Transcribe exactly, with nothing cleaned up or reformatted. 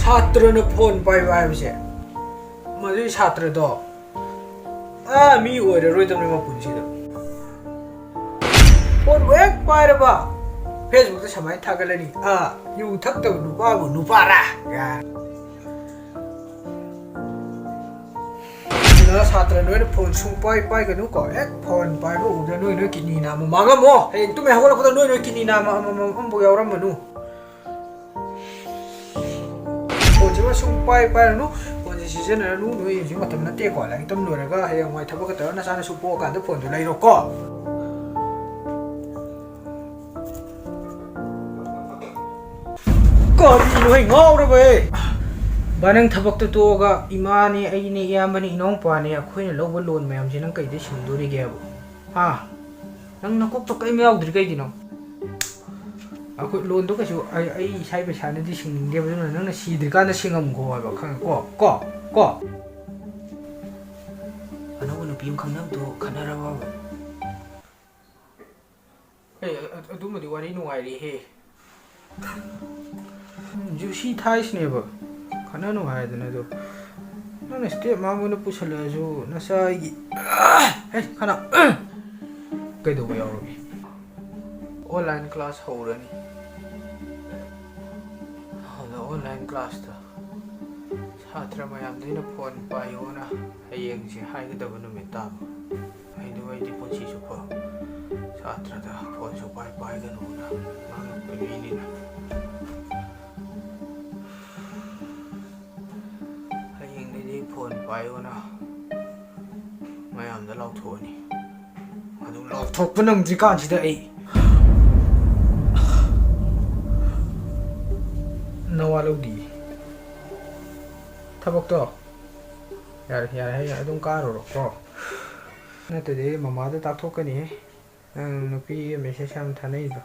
ꯁꯥꯇ꯭ꯔꯅ phone ꯄꯥꯏꯕ ꯍꯥꯏꯕꯁꯦ, ꯃꯗꯨꯒꯤ ꯁꯥꯇ꯭ꯔꯗꯣ ꯑꯥ ꯃꯤ ꯑꯣꯏꯔꯔꯣꯏꯗꯕꯅꯤ ꯃꯄꯨꯟꯁꯤꯗ꯫ ꯐꯣꯟꯕꯨ ꯍꯦꯛ ꯄꯥꯏꯔꯕ, Facebook ꯇ ꯁꯨꯃꯥꯏꯅ ꯊꯥꯒꯠꯂꯅꯤ, "ꯑꯥ, ꯌꯨ ꯊꯛꯇꯕ ꯅꯨꯄꯥꯕꯨ ꯅꯨꯄꯥꯔꯥ?" ꯀꯥꯏꯅ꯫ ꯑꯗꯨꯅ ꯁꯥꯇ꯭ꯔ ꯅꯣꯏꯅ ꯐꯣꯟ ꯁꯨꯡꯄꯥꯏ ꯄꯥꯏꯒꯅꯨꯀꯣ꯫ ꯍꯦꯛ ꯐꯣꯟ ꯄꯥꯏꯕ ꯎꯕꯗ ꯅꯣꯏ ꯅꯣꯏ ꯀꯤꯠꯅꯤ ꯅꯥꯝꯃ ꯃꯥꯡꯉꯝꯃꯣ꯫ ꯍꯌꯦꯡ ꯇꯨꯝꯃꯦ ꯍꯧꯒꯠꯂꯛꯄꯗ ꯅꯣꯏ ꯅꯣꯏ ꯀꯤꯠꯅꯤ ꯅꯥꯝꯃ ꯑꯃꯃꯝ ꯑꯃꯐꯥꯎ ꯌꯥꯎꯔꯝꯃꯅꯨ꯫ ꯐꯣꯟꯁꯤꯃ ꯁꯨꯡ ꯄꯥꯏ ꯄꯥꯏꯔꯅꯨ꯫ ꯐꯣꯟꯁꯦ ꯁꯤꯖꯤꯟꯅꯔꯅꯨ꯫ ꯅꯣꯏ ꯍꯧꯖꯤꯛ ꯃꯇꯝ ꯅꯠꯇꯦꯀꯣ꯫ ꯂꯥꯏꯔꯤꯛ ꯇꯝ ꯂꯣꯏꯔꯒ ꯍꯌꯦꯡꯋꯥꯏ ꯊꯕꯛꯀ ꯇꯧꯔ ꯅꯆꯥꯅꯁꯨ ꯄꯣꯛꯑꯀꯥꯟꯗ ꯐꯣꯟꯗꯣ ꯂꯩꯔꯣꯀꯣ꯫ ꯀꯔꯤꯅꯣ ꯍꯦ, ꯉꯥꯎꯔꯕ ꯍꯦ? ꯕꯥ, ꯅꯪ ꯊꯕꯛꯇꯣ ꯇꯣꯛꯑꯒ ꯏꯃꯥꯅꯦ, ꯑꯩꯅꯦ, ꯏꯌꯥꯝꯕꯅꯦ, ꯏꯅꯥꯎꯄꯥꯅꯦ, ꯑꯩꯈꯣꯏꯅ ꯂꯧꯕ ꯂꯣꯟ ꯃꯌꯥꯝꯁꯦ ꯅꯪ ꯀꯩꯗ ꯁꯤꯡꯗꯣꯔꯤꯒꯦꯕ? ꯍꯥ? ꯅꯪ ꯅꯀꯣꯛꯇ ꯀꯔꯤꯝ ꯌꯥꯎꯗ꯭ꯔꯤ ꯀꯩꯒꯤꯅꯣ? ꯑꯩꯈꯣꯏ ꯂꯣꯟꯗꯣ ꯀꯩꯁꯨ ꯑꯩ, ꯑꯩ ꯏꯁꯥꯒꯤ ꯄꯩꯁꯥꯅꯗꯤ ꯁꯤꯡꯅꯤꯡꯗꯦꯕ, ꯑꯗꯨꯅ ꯅꯪꯅ ꯁꯤꯗ꯭ꯔꯤꯀꯥꯟꯗ ꯁꯤꯡꯉꯝꯈꯣ ꯍꯥꯏꯕ, ꯈꯪꯉꯦ? ꯀꯣ, ꯀꯣ, ꯀꯣ? ꯑꯅꯧꯕ ꯅꯨꯄꯤ ꯑꯃ ꯈꯪꯅꯕꯗꯣ ꯈꯠꯅꯔꯕꯕ? ꯑꯦ, ꯑ-, ꯑ-, ꯑꯗꯨꯃꯗꯤ ꯋꯥꯔꯤ ꯅꯨꯡꯉꯥꯏꯔꯤꯍꯦ꯫ ꯖꯨꯁꯤ ꯊꯥꯏꯁꯅꯦꯕ꯫ ꯈꯠꯅꯅꯨ ꯍꯥꯏꯗꯅ ꯑꯗꯣ꯫ ꯅꯪꯅ step mom ꯑꯣꯏꯅ ꯄꯨꯁꯜꯂꯛꯑꯁꯨ ꯅꯆꯥ ꯑꯩꯒꯤ꯫ ꯍꯦ, ꯈꯠꯅ-, ꯀꯩꯗꯧꯕ ꯌꯥꯎꯔꯒꯦ? Online class ꯍꯧꯔꯅꯤ꯫ ꯑꯗ online class ꯇ ꯁꯥꯇ꯭ꯔ ꯃꯌꯥꯝꯗ ꯑꯩꯅ ꯐꯣꯟ ꯄꯥꯏꯌꯣꯅ ꯍꯌꯦꯡꯁꯦ ꯍꯥꯏꯒꯗꯕ ꯅꯨꯃꯤꯠ ꯇꯥꯕ꯫ ꯑꯩꯗꯣ, ꯑꯩꯗꯤ ꯄꯨꯟꯁꯤ ꯆꯨꯞꯄ ꯁꯥꯇ꯭ꯔꯗ ꯐꯣꯟ ꯁꯨꯡꯄꯥꯏ ꯄꯥꯏꯒꯅꯨꯅ ꯉꯥꯡꯉꯛꯄ ꯃꯤꯅꯤꯅ꯫ ꯍꯌꯦꯡꯗꯩꯗꯤ ꯐꯣꯟ ꯄꯥꯏꯌꯣꯅ ꯃꯌꯥꯝꯗ ꯂꯥꯎꯊꯣꯛꯑꯅꯤ꯫ ꯑꯗꯨ ꯂꯥꯎꯊꯣꯛꯄ ꯅꯪꯗ꯭ꯔꯤꯀꯥꯟꯁꯤꯗ ꯑꯩ ꯅꯋꯥ ꯂꯧꯗꯤꯌꯦ꯫ ꯊꯕꯛꯇꯣ ꯌꯥꯔꯦ, ꯌꯥꯔꯦ, ꯍꯌꯦꯡ ꯑꯗꯨꯝ ꯀꯥꯔꯨꯔꯣ ꯀꯣ꯫ ꯅꯠꯇ꯭ꯔꯗꯤ ꯃꯃꯥꯗ ꯇꯥꯛꯊꯣꯛꯀꯅꯤꯍꯦ꯫ ꯅꯪ ꯅꯨꯄꯤꯒ message ꯌꯥꯝ ꯊꯥꯅꯩꯗꯣ꯫